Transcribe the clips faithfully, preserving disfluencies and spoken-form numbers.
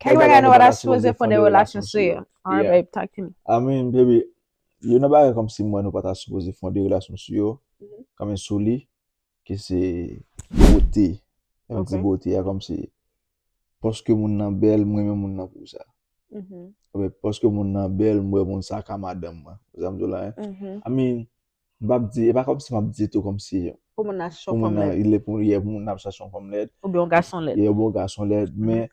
Kèk bagay nou pa ta sipoze fonde relasyon sou yo. Alright, babe, talk to me. I mean, baby, youn nan bagay kòmsi m wè nou pa ta sipoze fonde relasyon sou yo, kòmsi sou li, ki se bote. Lè m di bote a kòmsi, paske moun nan bèl, m renmen moun nan pou sa. Oubyen paske moun nan bèl, m wè moun sa ka madanm mwen. Ou sa m di w la, hein? I mean, m p ap di, e pa kòmsi m ap di tou kòmsi pou moun nan, pou moun nan, il est pou, yeah, pou moun nan ap chache yon fanm lèd. Oubyen yon gason lèd. Yeah, oubyen yon gason lèd, men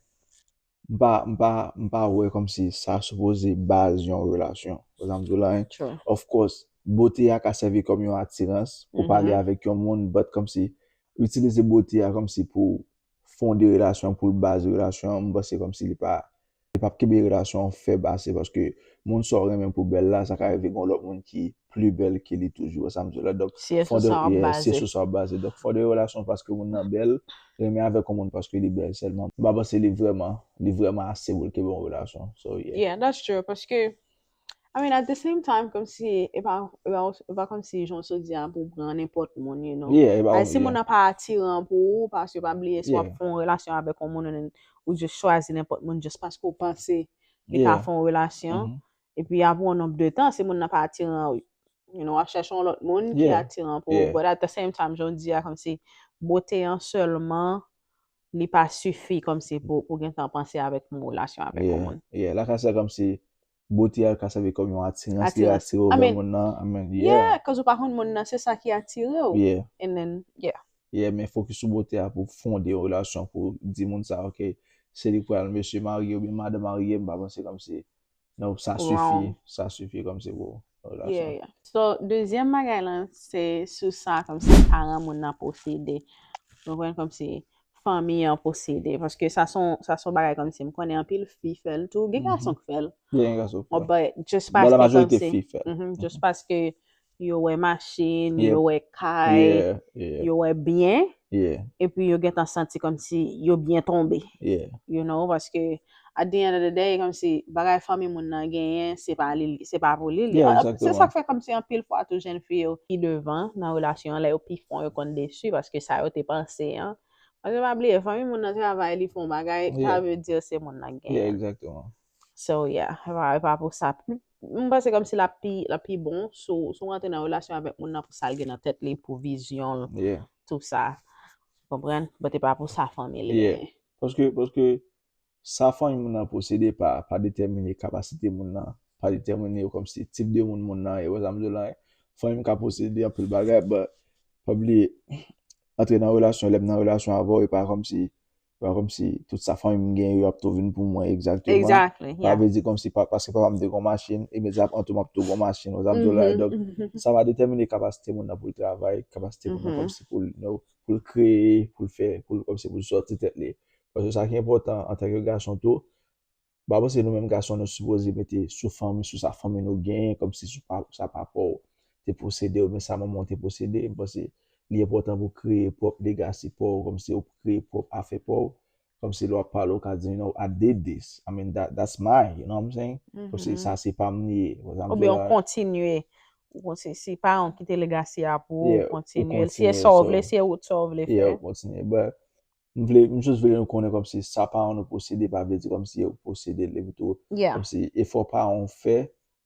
m pa, m pa, m pa wè kòmsi sa sipoze baz yon relasyon. Ou sa m di w la, hein? Of course, bote a ka sèvi kòm yon atirans pou pale avèk yon moun, but kòmsi itilize bote a kòmsi pou fonde relasyon, pou l baz relasyon an, m panse kòmsi li pa, li p ap kenbe relasyon an fèb ase, paske moun sa w renmen pou bèl la, sa ka rive gen yon lòt moun ki pli bèl ke li toujou, sa m di w la. Donk, si e sou sa w ap baze. Si e sou sa w ap baze. Donk, fonde relasyon paske moun nan bèl, renmen avèk yon moun paske li bèl sèlman. M pa panse li vrèman, li vrèman ase pou l kenbe yon relasyon. So, yeah. Yeah, that's true, paske I mean, at the same time, kòmsi, e pa, e pa, e pa kòmsi jan w sot di a pou pran nenpòt moun, you know. Yeah, e pa, si moun nan pa atiran pou ou, paske pa bliye, si w ap fè yon relasyon avèk yon moun, and then ou just chwazi nenpòt moun just paske w panse li ka fè yon relasyon. Epi apre yon nonb de tan, si moun nan pa atiran, you know, w ap chèche yon lòt moun ki atiran pou ou. But at the same time, jan w di a, kòmsi bote an sèlman, li pa sifi kòmsi pou, pou gentan panse avèk yon relasyon avèk yon moun. Yeah, la ka se kòmsi bote a ka sèvi kòm yon atirans, li atire w vè moun nan. I mean, yeah, cause ou pa konn moun nan, se sa ki atire w. Yeah. And then, yeah. Yeah, men fokis sou bote a pou fonde yon relasyon, pou di moun sa, ok, se li k pral mesye marye oubyen madan marye, m pa panse kòmsi, non, sa sifi, sa sifi kòmsi pou yon relasyon. Yeah, yeah. So, dezyèm bagay lan, se sou sa, kòmsi paran moun nan posede. Ou konprann, kòmsi fanmi an posede. Paske sa se yon, sa se yon bagay kòmsi m konnen anpil fi fè l tou. Gen gason k fè l. Gen gason k fè l. But just paske kòmsi, just paske yo wè machin, yo wè kay, yo wè byen, epi yo gentan santi kòmsi yo byen tonbe. You know, paske at the end of the day, kòmsi bagay fanmi moun nan genyen, se pa li, se pa pou li. Se sa k fè kòmsi anpil fwa tou jèn fi yo pi devan nan relasyon an, lè yo pi fon, yo konn desi, paske sa yo te panse an, Paske pa bliye, fanmi moun nan travay, li fè yon bagay, sa vle di se moun nan k genyen. Yeah, exactement. So, yeah, e pa, e pa pou sa. M panse kòmsi l ap pi, l ap pi bon si w, si w rantre nan relasyon avèk moun nan pou sa l gen nan tèt li, pou vizyon l, tout sa. Ou konprann? But e pa pou sa fanmi l genyen. Paske, paske sa fanmi moun nan posede pa, pa detèmine kapasite moun nan, pa detèmine kòmsi tip de moun moun nan ye, ou wè sa m di w la, fanmi m ka posede anpil bagay, but pa bliye, antre nan relasyon, lè m nan relasyon avè w, e pa kòmsi, e pa kòmsi tout sa fanmi m gen yo ap tou vin pou mwen egzakteman. Exactly, yeah. Sa vle di kòmsi pa, paske papa m te gen yon machin, imedyatman tou m ap tou gen yon machin, ou wè sa m di w la, donk, sa va detèmine kapasite moun nan pou l travay, kapasite moun nan kòmsi pou l, you know, pou l kreye, pou l fè, pou l kòmsi pou l sòti tèt li. Paske sa ki enpòtan antanke gason tou, m pa panse nou menm gason nou sipoze mete sou fanmi, sou sa fanmi nou genyen, kòmsi sou pa, sa papa w te posede oubyen sa manman w te posede. M panse li enpòtan pou w kreye pwòp legasi pa w, kòmsi ou kreye pwòp afè pa w. Kòmsi lè w ap pale, w ka di, you know, I did this. I mean, that, that's mine, you know what I'm saying? Kòmsi sa se pa m li ye. Oubyen w kontinye. Ou kontinye. Si paran w kite legasi a pou ou, ou kontinye. Si e sa w vle, si e wout sa w vle fè. Yeah, ou kontinye. But, m vle, m just vle nou konnen kòmsi sa paran nou posede pa vle di kòmsi yo posede l, epi tou, kòmsi efò paran w fè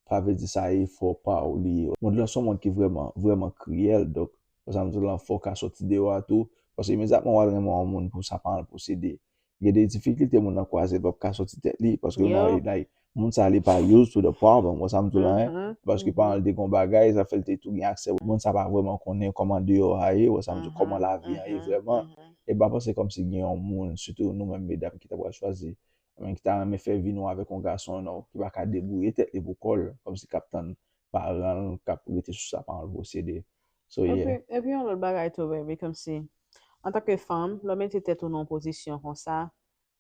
pa vle di sa efò pa w li ye. Mond lan se yon mond ki vrèman, vrèman kriyèl, donk, sa m di w la, fò w ka sòti deyò a tou, paske imedyatman w al renmen yon moun pou sa paran l posede, gen de difikilte moun nan kwaze, l p ap ka sòti tèt li, paske, you know, like, moun sa li pa used to the problem, ou wè sa m di w la, hein? Paske paran l te gen yon bagay, sa fè l te tou gen aksè. Moun sa pa vrèman konnen kòman deyò a ye, ou wè sa m di w, kòman lavi an ye vrèman. E m pa panse kòmsi gen yon moun, sitou nou menm medam ki ta pral chwazi, men ki ta renmen fè vi nou avèk yon gason, non, ki pa ka debouye tèt li pou kò l, kòmsi k ap tann paran l, k ap rete sou sa paran l posede. So, yeah. Epi, epi yon lòt bagay tou, baby, kòmsi, antanke fanm, lè w mete tèt ou nan yon pozisyon konsa,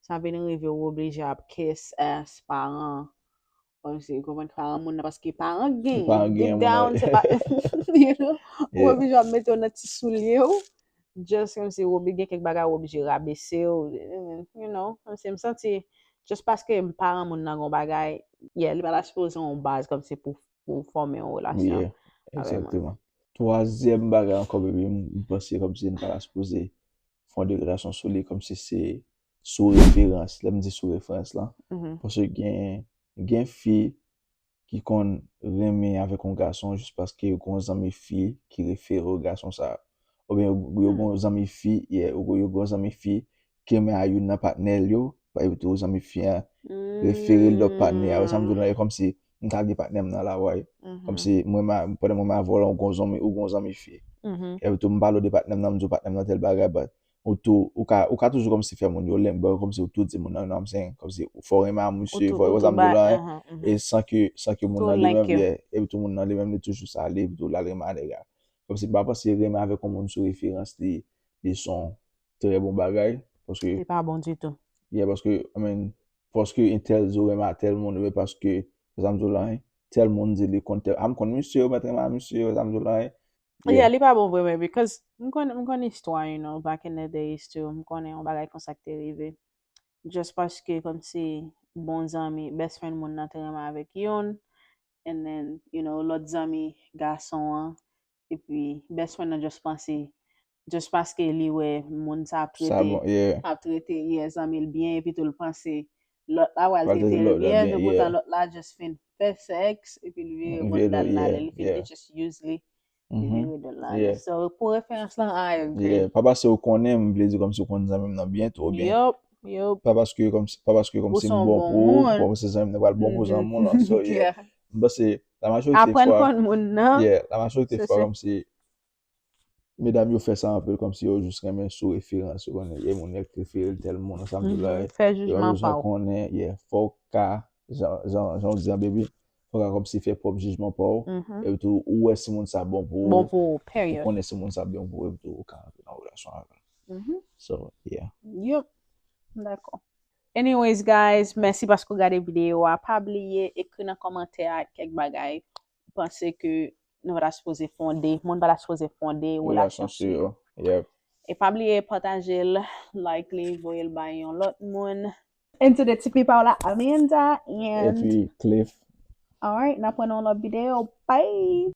sa vin rive ou oblije ap kiss ass paran. Kòmsi, ou konprann, paran moun nan, paske paran gen, deep down, se pa, you know, ou oblije ap mete w nan ti soulye w, just kòmsi ou oblije, gen kèk bagay ou oblije rabese w, you know, kòmsi m santi, just paske paran moun nan gen yon bagay, yeah, li pa ta sipoze yon baz kòmsi pou, pou fòme yon relasyon avè moun. Yeah, egzakteman. Twazyèm bagay ankò, baby, m, m panse kòmsi n pa ta sipoze fonde relasyon sou li, kòmsi se sou referans. Lè m di sou referans lan, Mhm. paske gen, gen fi ki konn renmen avèk yon gason jis paske yo gen yon zanmi fi ki refere yo gason sa a. Oubyen yo, yo gen yon zanmi fi, yeah, yo, yo gen yon zanmi fi ki renmen a youn nan patnè l yo, epi tou zanmi fi an refere l lòt patnè a. Wè sa m di w la, e kòmsi m ka gen patnè m nan la, wè. Mhm. Kòmsi mwen, ma, pandan mwen ma vòlè, ou gen yon zanmi, ou gen yon zanmi fi. Mhm. Epi tou m pale w de patnè m nan, m di w patnè m nan tèl bagay, but ou tou, ou ka, ou ka toujou kòmsi fè moun yo link, but kòmsi ou tou di moun nan, you know what I'm saying? Kòmsi fò w renmen a Ou misye, tou, fò ou wè sa tou m di w ba, la, mhm, mhm. e san ke, san ke moun Tou nan li link menm, yo. Yeah, epi tou moun nan li menm, li toujou sa, li, epi tou l al renmen a nèg la. Kòmsi m pa panse renmen avèk yon moun sou referans li, li se yon trè bon bagay, paske, Li pa bon ditou. Yeah, paske, I mean, paske entèl di w renmen a tèl moun, men paske, wè sa m di w la, hein, tèl moun di li konn tèl, a m konn misye, ou mèt renmen a misye, wè sa m di w la, hein. Yeah, li pa bon vre, men, because m konn, m konn istwa, you know, back in the days too, m konnen yon bagay konsa ki te rive. Just paske, kòmsi, bon zanmi, best friend moun nan te renmen avèk youn, and then, you know, lòt zanmi gason an, epi best friend nan just panse, just paske li wè moun sa ap Sa trete, bon, yeah. ap trete, yeah, zanmi l byen, epi tou l panse lòt la pral Pral trete trete l lòt la byen, byen, men poutan yeah. Lòt la just fin fè sèks, epi l vire Vire bòt dal do, l ale, yeah, li fin yeah. li just use li, li Mhm. vire do l ale. Yeah. So, pou referans lan, I agree. Yeah, pa paske ou konnen m vle di kòmsi ou konn zanmi m nan byen twò byen. Yup, yup. Pa paske kòmsi, pa paske Ou kòmsi se m yon bon bon pou ou, moun. pa paske zanmi m nan pral bon pou Mhm. zanmi w lan. So, yeah. Yeah. M panse, la majorite Aprann fwa, konn moun nan. Yeah, la majorite Se fwa sa. Kòmsi medam yo fè sa anpil, kòmsi yo jis renmen sou referans, yo konnen, e moun nan ki refere l tèl moun, sa m di w la, Mhm. Fè yo pa jijman bezwen pa w. Konnen, yeah, fò w ka, jan, jan, jan w di an, baby, fò w ka kòmsi fè pwòp jijman pa w, Mhm. epi tou, ou wè si moun sa bon pou Bon ou, pou ou, ou period. Konnen si moun sa bon pou ou, epi tou, ou ka antre nan relasyon avè l. Mhm. So, yeah. Yup. Dakò. Anyways, guys, mèsi paske w gade videyo a. Pa bliye ekri nan kòmantè a kèk bagay ou panse ke nou pa ta sipoze fonde, moun pa ta sipoze fonde relasyon sou yo. Yep. E pa bliye pataje l, like li, voye l bay yon lòt moun. And to the T P Paola Amanda and Epi Cliff. Alright, n ap wè nan yon lòt videyo. Bye!